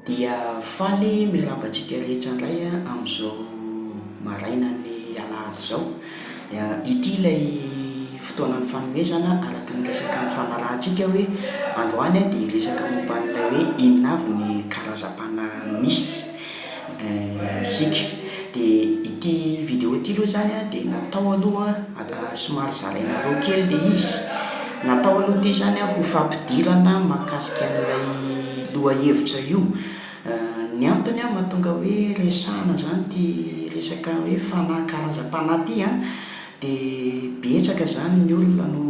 Dia faly miarahaba antsika rehetra indray amin'izao marainan'ny alahady izao. Ity ilay fotoanan'ny fanomezana araka ny resaka nifanarahantsika hoe androany dia hiresaka momba an'ilay hoe inona avy ny karazam-panahy misy isika. Dia ity vidéo ity aloha izany dia natao aloha somary zaraina roa kely ilay izy. Natao aloha ity izany ho fampidirana mahakasika an'ilay lohahevitra io. Ny antony mahatonga hoe resahana izany ity resaka hoe fanahy karazam-panahy ity an, dia betsaka izany ny olona no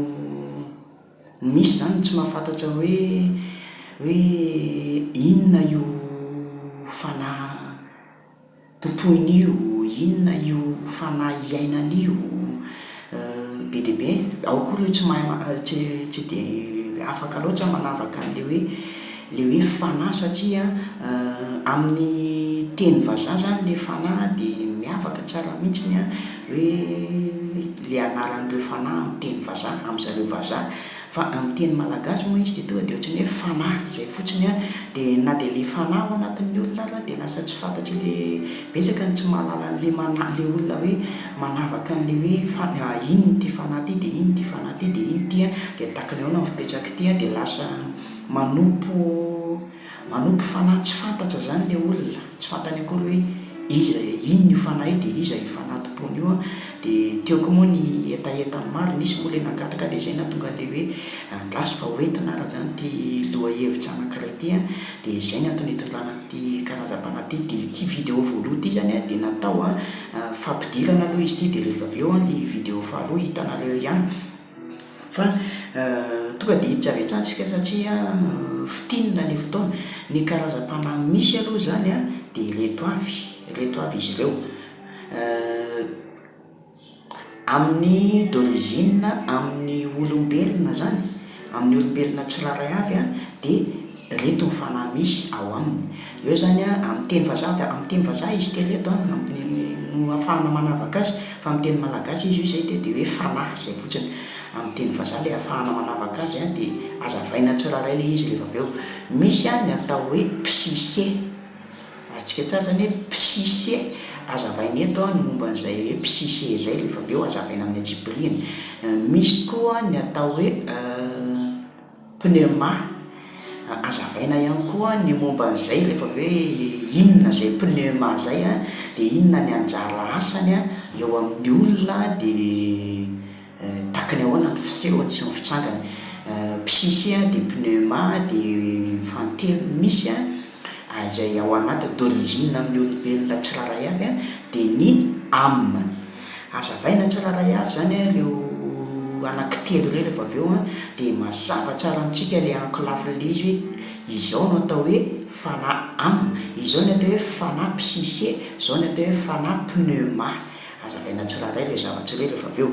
misy izany ny tsy mahafantatra hoe hoe inona io fanahy Tompoina io, inona io fanahy iainana io, be dia be, ao koa ireo tsy mahay tsy tsy dia afaka loatra manavaka an'ilay hoe ilay hoe fanahy satria amin'ny teny vazaha izany ilay fanahy dia miavaka tsara mihitsiny an, hoe ilay anaran'ireo fanahy amin'ny teny vazaha, amin'zareo vazaha. Fa amin'ny teny malagasy moa izy dia tonga dia ohatran'ny hoe fanahy izay fotsiny an, dia na dia ilay fanahy ao anatin'ny olona ara dia lasa tsy fantatr'ilay, betsaka ny tsy mahalala an'ilay mana- ilay olona hoe manavaka an'ilay hoe fa- inona ity fanahy ity dia inona ity fanahy ity dia inona ity an, dia tahaka ny ahoana ny fipetrak'ity an, dia lasa manompo Manompo fanahy tsy fantatra izany ilay olona, tsy fantany akory hoe iza, inona io fanahy io dia iza io fanahy tompoiny io an, dia teo koa moa ny hetahetan'ny maro, nisy moa ilay nangataka dia izay nahatonga an'ilay hoe andraso fa hoentina ara izany ity lohahevitra anankiray ity an, dia izay ny antony hitondrana an'ity karazam-panahy ity, dia ity vidéo voalohany ity izany an dia natao an fampidirana aloha izy ity dia rehefa avy eo an ny vidéo faharoa hitanareo ihany. Fa tonga dia hiditra avy hatrany isika satria fintinina ilay fotoana. Ny karazam-panahy misy aloha izany an, dia ireto avy, ireto avy izy ireo. Amin'ny d'origine amin'ny olombelona izany, amin'ny olombelona tsirairay avy an, dia Ireto ny fanahy misy ao aminy. Eo izany an, amin'ny teny vazaha dia amin'ny teny vazaha izy telo eto an, amin'ny no ahafahana manavaka azy, fa amin'ny teny malagasy izy io izay dia dia hoe fanahy izay fotsiny. Amin'ny teny vazaha ilay ahafahana manavaka azy an, dia hazavaina tsirairay ilay izy rehefa avy eo. Misy an ny atao hoe psyché, azontsika tsara izany hoe psyché, hazavaina eto an ny momba an'izay hoe psyché izay rehefa avy eo, hazavaina amin'ny antsipiriany. Misy koa ny atao hoe. Pneuma. Azavaina ihany koa ny momba an'izay rehefa avy eo hoe inona izay pneuma izay dia inona ny anjara asany eo amin'ny olona dia tahaka ny ahoana ny fisehony sy ny fitsangany. Psyche dia pneuma dia fanintelony misy izay ao anaty d'origine amin'ny olombelona tsirairay avy dia ny âme. Hazavaina tsirairay avy izany ireo anankitelo ireo rehefa avy eo dia mazava tsara amintsika ilay ankolafin'ilay izy hoe izao no atao hoe fanahy âme, izao ny atao hoe fanahy psyché, izao ny atao hoe fanahy pneuma. Hazavaina tsirairay ireo zavatra ireo rehefa avy eo.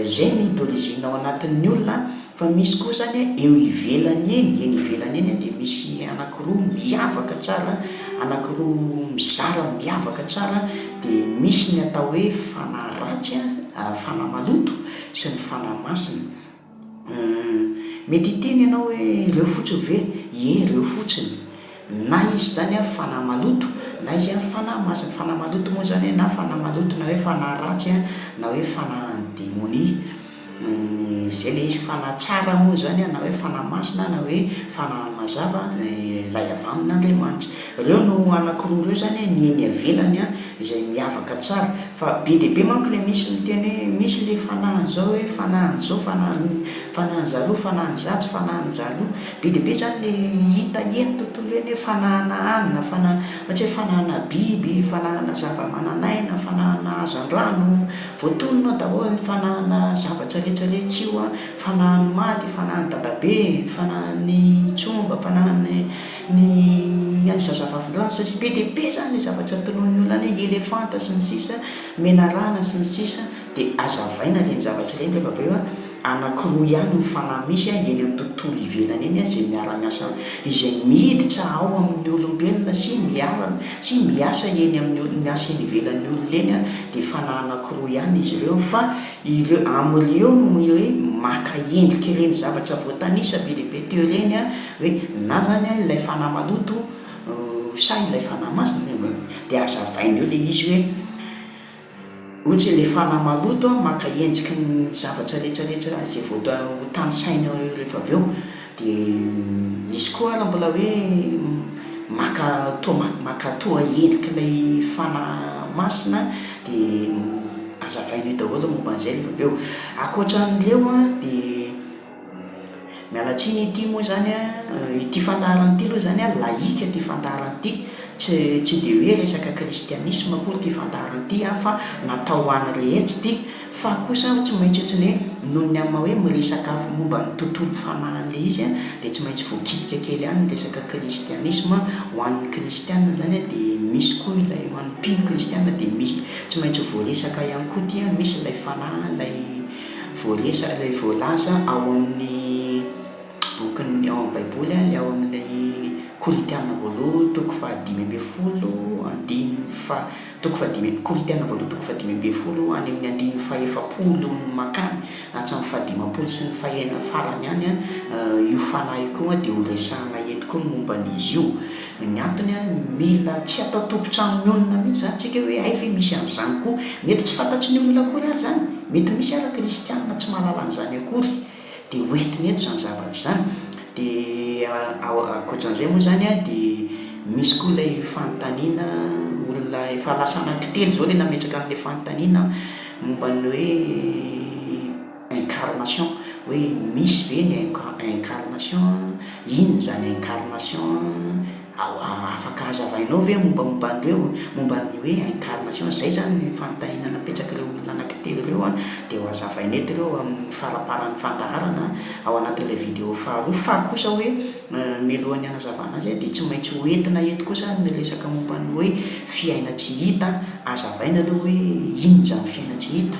Izay ny d'origine ao anatin'ny olona Fa misy koa zany eo ivelany eny, eny ivelany eny dia misy anakiroa miavaka tsara, anakiroa mizara miavaka tsara, dia misy ny atao hoe fanahy ratsy, fanahy maloto sy ny fanahy masina. Mety hiteny ianao hoe ireo fotsiny ve? Ie, ireo fotsiny. Na izy izany an fanahy maloto, na izy an fanahy masina. Fanahy maloto moa izany na fanahy maloto na hoe fanahy ratsy an, na hoe fanahin'ny demonia. Izay ilay izy. Fanahy tsara moa izany an, na hoe fanahy masina na hoe fanahin'ny mazava, ilay avy amin'Andriamanitra. Ireo no anankiroa ireo izany ny eny ivelany an, izay miavaka tsara. Fa be dia be manko ilay misy miteny hoe misy ilay fanahin'izao hoe fanahin'izao, fanahin'ny fanahin'izaroa, fanahin'izatsy, fanahin'izaloa. Be dia be izany ilay hita eny tontolo eny hoe fanahana hanina, fanahy ohatra hoe fanahana biby, fanahana zava-manan'aina, fanahana hazandrano, voatonona daholo ny fanahana zavatra rehetra rehetra io an, fanahin'ny maty, fanahin'ny dadabe, fanahin'ny tromba, fanahin'ny ny an'ny zazavavindrano sy ny sisa, be dia be izany ilay zavatra tononin'ny olona any hoe elefanta sy ny sisa, menarana sy ny sisa, dia azavaina ireny zavatra ireny rehefa avy eo an, anankiroa ihany ny fanahy misy eny amin'ny tontolo ivelany eny izay miara-miasa izay miditra ao amin'ny olombelona sy miara sy miasa eny amin'ny olo miasa eny ivelan'ny olona eny an, dia fanahy anankiroa ihany izy ireo fa ireo amin'ireo no hoe maka endrika ireny zavatra voatanisa be dia be teo ireny an, hoe na izany an ilay fanahy maloto. sa ilay Fanahy Masina? Dia hazavaina eo ilay izy hoe, ohatra hoe ilay fanahy maloto maka endriky ny zavatra rehetra rehetra izay vao ho tanisaina eo rehefa avy eo. Dia misy koa ary mbola hoe maka toa maka toa endrik'ilay Fanahy Masina dia hazavaina eo daholo ny momba an'izay rehefa avy eo. Ankoatra an'ireo an, dia Miala tsiny ity moa izany an, ity fandaharana ity aloha izany an, laïque ity fandaharana ity, tsy tsy dia hoe resaka kristianisma akory ity fandaharana ity an, fa natao ho an'ny rehetra ity, fa kosa tsy maintsy ohatran'ny hoe noho ny amin'ny maha hoe miresaka momba ny tontolo fanahy an'ilay izy an, dia tsy maintsy voakitika kely ihany ny resaka kristianisma, ho an'ny kristiana izany an dia misy koa ilay ho an'ny mpino kristiana dia misy tsy maintsy voaresaka ihany koa ity an, misy ilay fanahy ilay Voaresa ilay voalaza ao amin'ny bokin'ny ao amin'ny Baiboly, ilay ao amin'ilay Korintiana voalohany toko faha-15 andininy faha toko fahadimy Korintiana voalohany toko faha-15 any amin'ny andininy faha-efapolo ny mankany hatramin'ny faha-50 sy ny faha farany any, io fanahy io koa dia horesahana eto koa ny momba an'izy io. Ny antony, mila tsy atao tompon-trano mionona mihitsy izany tsika hoe hay ve misy an'izany koa. Mety tsy fantatry ny olona akory ary izany. Mety misy ara kristianina tsy mahalala an'izany akory. Dia ho entiny eto izany zavatra izany. Dia ankoatran'izay moa izany dia misy koa ilay fanontaniana, olona efa lasa anankitelo izao ilay nametraka an'ilay fanontaniana momba ny hoe incarnation, hoe misy ve ny incarnation, inona izany incarnation, afaka hazavainao ve mombamomba an'ireo, momba ny hoe incarnation, izay izany ny fanontaniana napetrak'ireo olona anankitelo ireo an, dia ho hazavaina eto ireo amin'ny faramparan'ny fandaharana ao anatin'ilay video faharoa, fa kosa hoe mialohan'ny hanazavana azy dia tsy maintsy ho entina eto kosa ny resaka momba ny hoe fiainan-tsy hita, hazavaina aloha hoe inona izany fiainan-tsy hita.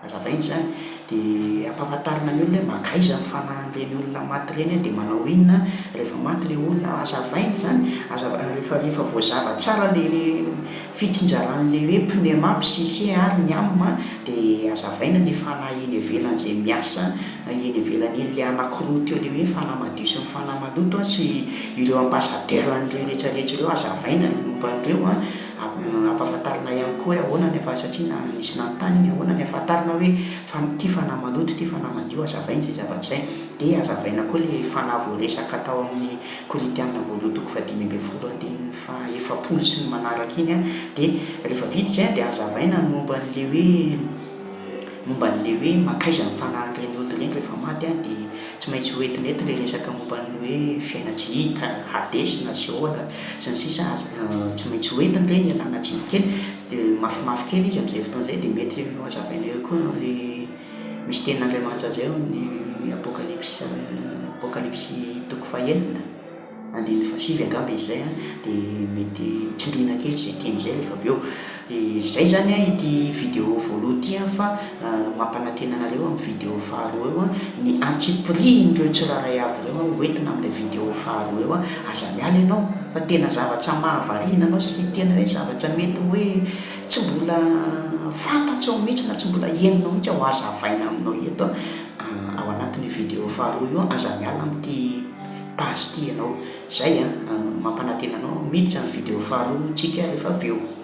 Azavaina izany, dia ampahafantarina ny olona hoe mankaiza ny fanahin'ireny olona maty ireny dia manao inona rehefa maty ilay olona, azavaina izany, azava- rehefa rehefa voazava tsara ilay fitsinjaran'ilay hoe pneuma, psyché ary ny âme dia azavaina ilay fanahy eny ivelany izay miasa eny ivelany eny ilay anankiroa teo ilay hoe fanahy madio sy ny fanahy maloto sy ireo ambassadeur an'ireo rehetra rehetra ireo, azavaina ny momba an'ireo an. Ampahafantarina ihany koa hoe ahoana ny afa satria na nisy nanontany iny ahoana ny ahafantarina hoe fa ity fanahy maloto ity fanahy madio azavaina izay zavatra izay. Dia azavaina koa ilay fanahy voaresaka tao amin'ny Korintiana voalohany toko faha-15 andininy faha-40 sy ny manaraka iny an. Dia rehefa vita izay an dia azavaina ny momba an'ilay hoe momba an'ilay hoe mankaiza ny fanahin'ireny olona ireny rehefa maty an, dia tsy maintsy ho entina eto ilay resaka momba ny hoe fiainan-tsy hita, Hades na Sheol sy ny sisa aza tsy maintsy ho entina ireny ialana tsiny kely, dia mafimafy kely izy amin'izay fotoana izay dia mety ho hazavaina eo koa ilay misy tenin'Andriamanitra izay ao amin'ny Apokalypsy Apokalypsy toko fahenina. Andininy fahasivy angamba izy izay an, dia mety tsindriana kely izay teny izay rehefa avy eo. Dia izay izany an ity vidéo voalohany ity an fa mampanantena anareo amin'ny vidéo faharoa eo an, ny antsipirihin'ireo tsirairay avy ireo an ho entina amin'ilay vidéo faharoa eo an, aza miala ianao fa tena zavatra mahavariana anao sy tena hoe zavatra mety hoe tsy mbola fantatrao mihitsy na tsy mbola henonao mihitsy ho hazavaina aminao eto an ao anatin'io vidéo faharoa io an, aza miala amin'ity page ity ianao. Zay an, mampanantena anao miditra ny video faharoa tsika rehefa avy eo.